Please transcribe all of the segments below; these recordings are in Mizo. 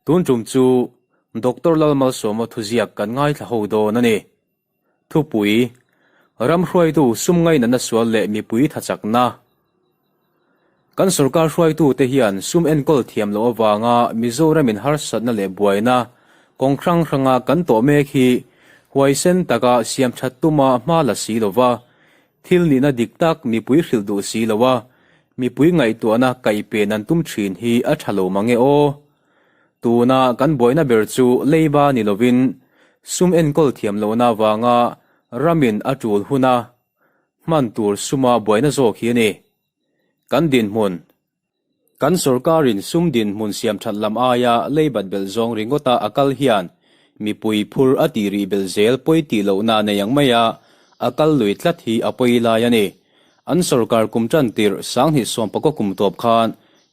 Tun tum chu Doctor Lalmalsawma thuziak kan ngaithla ho dawn a ni. Thupui, Ram hruaitu sum ngainatna sual leh mipui thachakna. Kan sorkar hruaitute hian sum enkawl thiam loh avanga Mizoramin harsatna leh buaina kawng hrang hranga kan tawh mek hi huaisen taka siam that tuma hma la si lova, thil nihna dik tak mipui hrilh duh si loa mipui ngaihtuahna kaihpen an tum thin hi a tha lo mange aw. Tuna kan buaina ber chu leiba ni lovin sum enkawl thiam lohna avanga ramin a tul huna hman tur suma buaina zawk hi a ni. Kan dinhmun. Kan sorkarin sum dinhmun siam that lam aia leibat belh zawng ringawta a kal hian mipui phur a tih rih belh zel pawi tih lohna nei ang maia a kal lui tlat hi a pawi lai a ni. An sorkar kum tan tirh 2019 kum tawp khan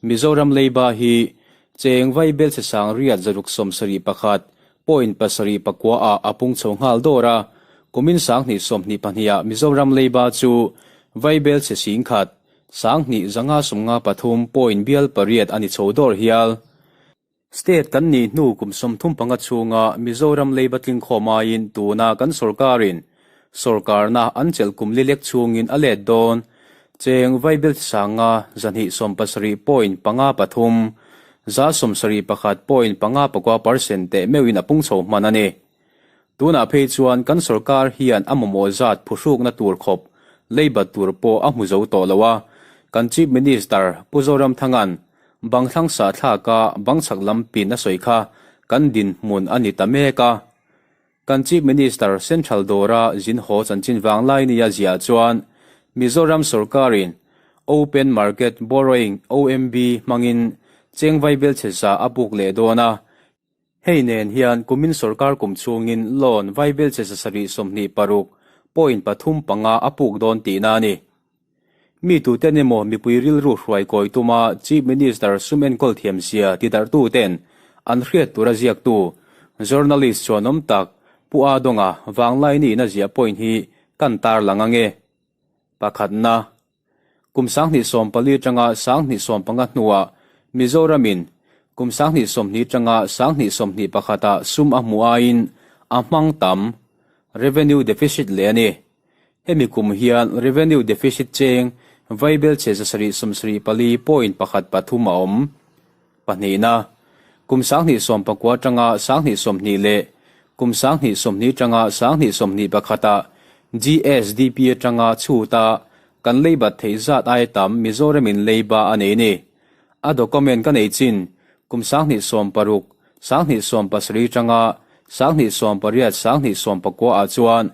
Mizoram leiba hi cheng vaibel chhe 671 point pasarih pakua ah a pung chho nghal dawr a, kumin 2022 ah Mizoram leiba chu vaibel chhe 10,000 2593 point bial pariat a ni chho dawr hial. State kan nih hnu kum 35 chhunga Mizoram leiba tling khawm aiin tuna kan sorkarin sorkarna an chelh kum li lek chhungin a let dawn cheng vaibel sanga 270 point panga pathum 71 point panga pakua percent teh meuhin a pung chho hman a ni. Tunah phei chuan kan sorkar hian a mamawh zat phuhrukna tur khawp leibat tur pawh a hmu zo tawh lo a, kan Chief Minister Pu Zoramthanga'n bang thlang sah thlaka bang chhak lam pin a sawi kha kan dinhmun a ni ta mek a. Kan Chief Minister Central dawra zin haw chanchin vanglai nia ziah chuan Mizoram sorkarin Open Market Borrowing, OMB, hmangin cheng vaibel chhe za a buk leh dawn a. Hei nen hian kumin sorkar kum chhungin loan vaibel chhe 726 point pathum panga a puk dawn tihna a ni. Mi tuten emaw mipui rilru hruai kawi tuma Chief Minister sum enkawl thiamzia tidarhtu ten an hriat tura ziaktu journalist chuanawm tak Pu A Dawnga vanglai nihna ziah point hi kan tarlang ange. Pakhatna, Kum 2014 tanga 2015 hnuah Mizoramin kum 2020 tanga 2021 ah sum a hmu aiin a hmang tam, revenue deficit leh a ni. Hemi kum hian revenue deficit cheng vaibel chhe 774 point pakhat pathum a awm. Pahnihna, kum 2019 tanga 2020 leh kum 2020 tanga 2021 ah GSDP atanga chhuta kan leibat theih zat ai tam Mizoramin leiba a nei ni. A document ka nei chin kum 2016 2017 tanga 2018 2019 ah chuan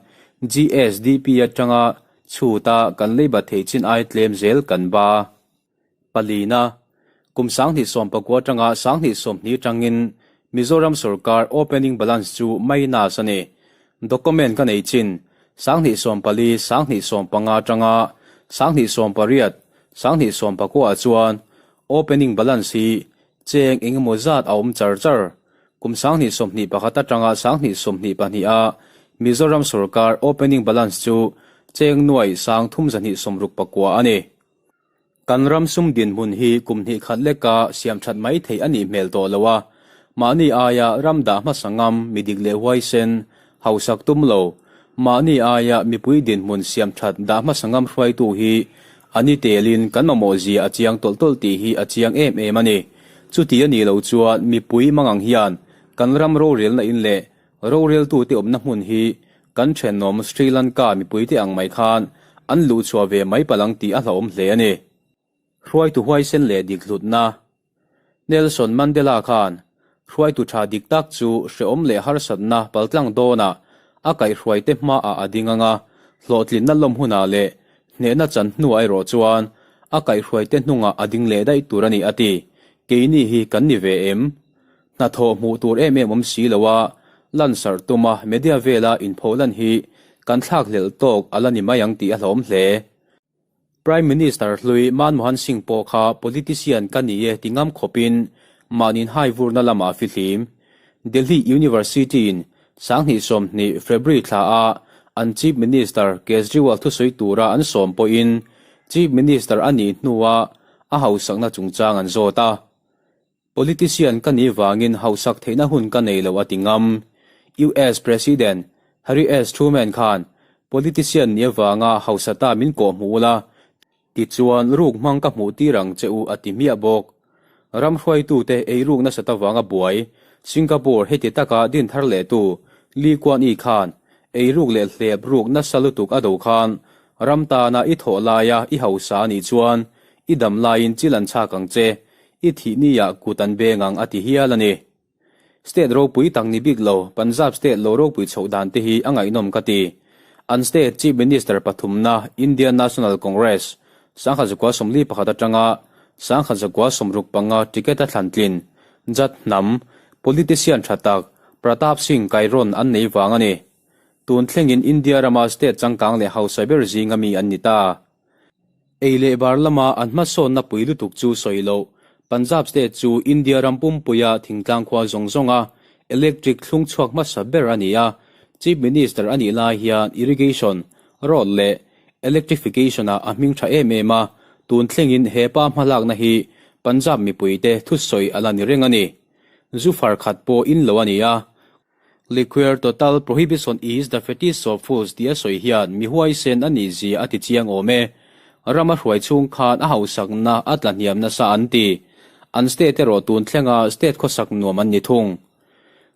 GSDP atanga chhuta kan leibat theih chin ai tlem zel kan ba. Palina, kum 2019 tanga 2020 tangin Mizoram sorkar opening balance chu minus a ni. Document ka nei chin 2014 2015 tanga 2018 2019 ah chuan opening balance hi cheng engemaw zat a awm char char. Kum 2021 atanga 2022 a Mizoram sorkar opening balance chu cheng nuai 3269 a ni. Kan ram sum dinhmun hi kum hnih khat leka siam that mai theih a nih hmel tawh lo a, mahni aia ram dah hmasa ngam mi dik leh huaisen, hausak tum lo, mahni aia mipui dinhmun siam that dah hmasa ngam hruaitu hi a ni telin kan mamawh zia a chiang tawlh tawlh tih hi a chiang em em a ni. Chuti a nih loh chuan mipui mangang hian kan ram rorelna in leh roreltute awmna hmun hi kan thenawm Sri Lanka mipuite ang mai khan an luhchhuah ve mai palang tih a hlauhawm hle a ni. Hruaitu huaisen leh dik hlutna Nelson Mandela khan hruaitu tha dik tak chu hrehawm leh harsatna paltlang dawnah a kaihhruaite hmaah a ding ang a, hlawhtlinna lawm hunah leh hnehna chan hnuah erawh chuan a kaihhruaite hnungah a ding leh daih tur a ni a ti. Keini hi kan ni ve em? Hnathawh hmuh tur em em awm si lo a, lansarh tuma media vela inpholan hi kan thlakhlelh tawk a la ni mai ang tih a hlauhawm hle. Prime Minister hlui Manmohan Singh pawh kha politician ka ni e ti ngam khawpin mahni'n hai vurna lamah a fihlim. Delhi University-in 2020 February thla a an Chief Minister Kejriwal thusawi tura an sawm pawhin Chief Minister a nih hnua a hausakna chungchang an zawt a. Politician ka nih vangin hausak theihna hun ka nei lo a ti ngam. US President Harry S Truman khan politician nih avanga hausa ta min kawh hmuh ula, tichuan ruk hmang ka hmuh tir ang che u a ti hmiah bawk. Ram hruaitute eiruk nasat avanga buai Singapore heti taka din thar lehtu Lee Kuan Yew khan eiruk leh hlep ruk nasa lutuk a do khan ram tana i thawh laia i hausa a nih chuan i dam laiin chil an chhak ang che, i thih niah kut an beng ang a ti hial a ni. State ropui tak ni bik lo, Punjab state lo ropui chhoh dan te hi a ngaihnawm ka ti. An state Chief Minister pathumna Indian National Congress, 1941 atanga 1965 ticket a thlan tlin, Jat hnam, politician tha tak Pratap Singh Kairon an nei vang a ni. Tun thlengin India rama state changkang leh hausa ber zinga mi an ni ta. Ei leh bar lama an hmasawnna pui lutuk chu sawi loh, Punjab state chu India ram pumpuia thingtlang khua zawng zawnga electric thlung chhuak hmasa ber a ni a, Chief Minister a nih lai hian irrigation, road leh electrification-ah a hming tha em em a, tun thlengin he pa hmalakna hi Punjab mipuite thusawi a la ni reng a ni. Zu far khat pawh in lo a ni a. Liqueur total prohibition is the fetish of fools tih a sawi hian mi huaisen a nih zia a ti chiang awm e. Ram a hruai chhung khan a hausakna a tla hniam nasa an ti. An state erawh tun thlenga state khawsak nuam an ni thung.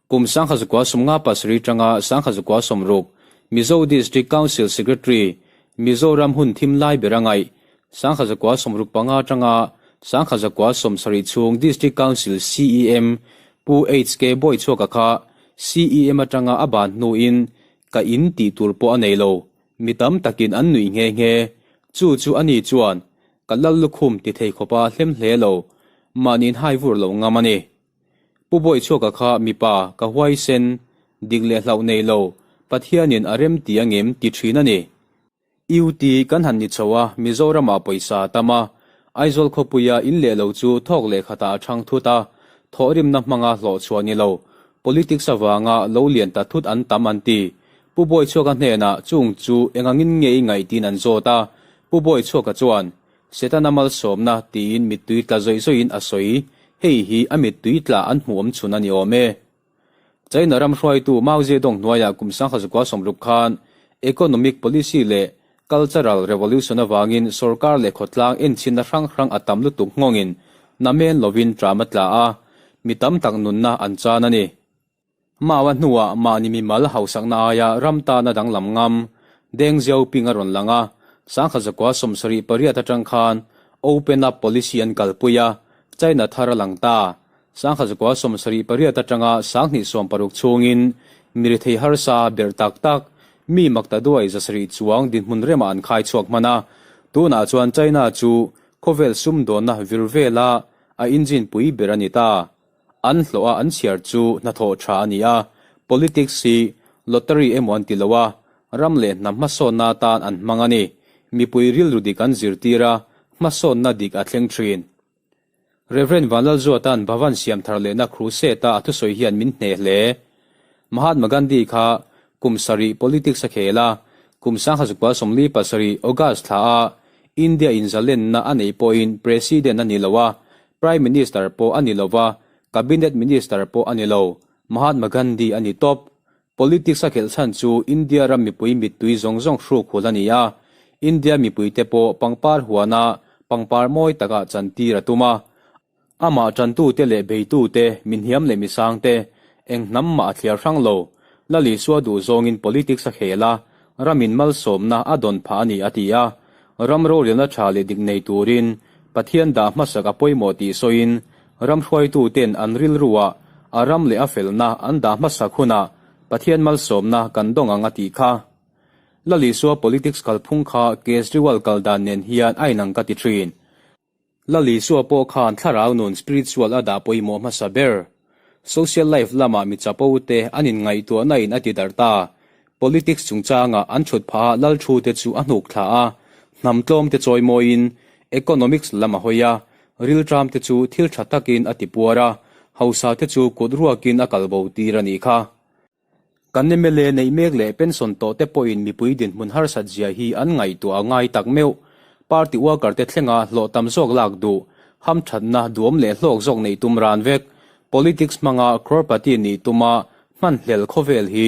Kum 1957 tanga 1960 Mizo District Council Secretary, Mizoram hun thim lai ber a ngaih, 1965 tanga 1970 chhung District Council CEM Pu HK Bawichhuaka kha CEM atanga a ban hnuin ka in tih tur pawh a nei lo, mi tam takin an nuih nghe nghe. Chu chu ani chuan ka lal lukhum ti thei khawpa hlem hle lo, mahniin hai vur lo ngam a ni. Pu Bawichhuaka kha mipa ka huaisen, dik leh hlauh nei lo, Pathianin a rem ti angem ti thin a ni. UT kan han ni chho a, Mizoramah pawisa a tam a, Aizawl khawpuia in leh lo chu thawk leh khatah a chhang thut a, thawhrimna hmanga hlawh chhuah ni lo, politics avanga lo lian ta thut an tam an ti. Pu Bawichhuaka hnenah chung chu engangin nge i ngaih tiin an zawt a, Pu Bawichhuaka chuan, Setana malsawmna tiin mittui tla zawih zawihin a sawi, hei hi a mittui tla an hmuh awm chhun a ni awm e. China ram hruaitu Mao Zedong hnuaiah kum 1960 khan economic policy leh cultural revolution avangin sorkar leh khawtlang enchhinna hrang hrang a tam lutuk nghawngin namen lovin ṭam a tla a, mi tam tak nunna an chan a ni. Mao-a hnuah mahni mimal hausakna aia ram tana danglam ngam Deng Xiaoping a rawn lang a, 1978 atang khan open up policy an kalpui a, China thar a lang ta. 1978 atanga 2016 chhungin mirithei harsa berh tak tak mi makta duai zasarih chuang dinhmun remah an khai chhuak hman a, tunah chuan China chu khawvel sumdawnna vir vela a engine pui ber a ni ta. An hlawh a an chhiar chu hnathawh tha a ni a, politics hi lottery emaw an ti lo a, ram leh hnam hmasawnna atan an hmang a ni. Mipui rilru dik an zirtir a, hmasawnna dik a thleng thin. Rev. Vanlalzuata'n Bhavan siam thar lehna crusade-a a thusawi hian min hneh hle. Mahatma Gandhi kha kum sarih politics a khel a, kum 1947 August thla a India in zalenna a neih pawhin President a ni lo a, Prime Minister pawh a ni lo va, Cabinet Minister pawh a ni lo, Mahatma Gandhi a ni tawp. Politics a khelh chhan chu India ram mipui mittui zawng zawng hruk hul a ni a, India mipuite pawh pangpar huana pangpar mawi takah chantir a tum a. Amah tantute leh beitute, mihniam leh misangte, eng hnam mah a thliar hrang lo. Lal Isua duh zawngin politics a khel a, ramin malsawmna a dawn phah a ni a ti a. Ram rorelna tha leh dik nei turin Pathian dah hmasak a pawimawh tih sawiin Ram hruaituten an rilruah a ram leh a felna an dah hmasak hunah Pathian malsawmna kan dawng ang a tih kha. Lal Isua politics kalphung kha Kejriwal kal dan nen hian a inang ka ti thin. Lal Isua pawh khan thlarau nun spiritual a dah pawimawh hmasa ber. Social life lamah mi chapo te an inngaihtuahna in a ti darh ta. Politics chungchangah an thut phah a lal thu te chu a hnuk thla a, hnam tlawm te chawimawiin economics lam a hawi a, rilṭam te chu thil ṭha takin a ti puar a, hausa te chu kut ruakin a kal bo tir a nih kha. Kan mla neih mek leh pension tawh te pawhin mipui dinhmun harsat zia hi an ngaihtuah a ngai tak meuh. Party worker te thlenga hlawh tam zawk lak duh. Hamthatna duam leh hlawk zawk neih tum ran vek, politics hmanga crorepati nih tuma hmanhlel khawvel hi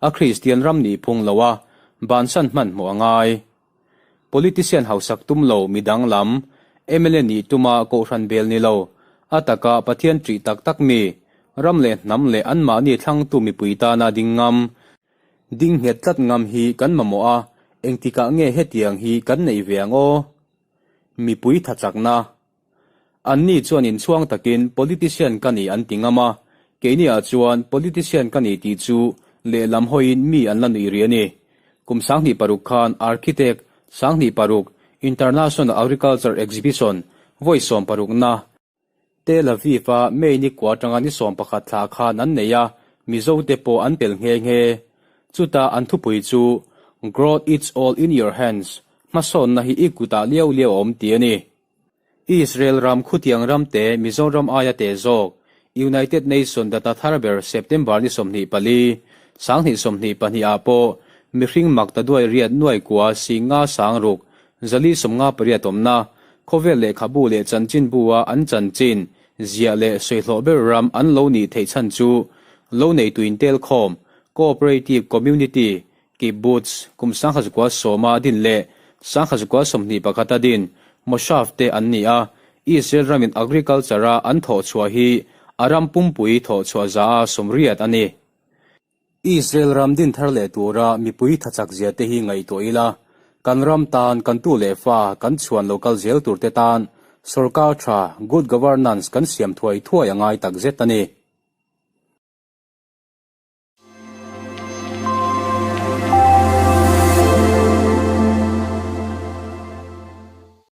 a Kristian ram nih phung lo a, bansan hmanhmawh a ngai. Politician hausak tum lo mi danglam, mla nih tuma kohhran bel ni lo, a taka Pathian ṭih tak tak mi, ram leh hnam leh anmahni thlangtu mipui tana ding ngam, ding nghet tlat ngam hi kan mamawh a, engtikah nge hetiang hi kan neih ve ang aw? Mipui tha chakna. Anni chuan inchhuang takin politician ka ni an ti ngam a, keiniah chuan politician ka ni tih chu lehlam hawiin mi an la nuih rih a ni. Kum 26 khan Architect 26 International Agriculture Exhibition vawi sawmparukna, Tel Aviv-a May ni kua atanga ni 11 thla khan an nei a, Mizote pawh an tel nghe nghe. Chuta an thupui chu Growth it's all in your hands, hmasawnna hi i kutah liau liau a awm tih a ni. Israel ram khutiang ram te Mizoram aia teh zawk, United Nation data thar ber September ni 24, 2022 ah pawh mihring mak ta duai riat nuai kua singa sang ruk 458 awmna, khawvel lehkhabu leh chanchinbu-a an chanchin, ziah leh sawihlawh ber ram an lo nih theih chhan chu lo neitu intelkhawm, cooperative community, kibbutz, kum 1910-a din leh 1921-a din, moshav te an ni a, Israel ramin agriculture-a an thawhchhuah hi a ram pumpui thawhchhuah za-a 80 a ni. Israel ram din thar leh tura mipui tha chak zia te hi ngaihtuah ila, kan ram tan, kan tu leh fa, kan chhuan lo kal zel tur te tan sorkar tha, good governance, kan siam thuai thuai a ngai tak zet a ni.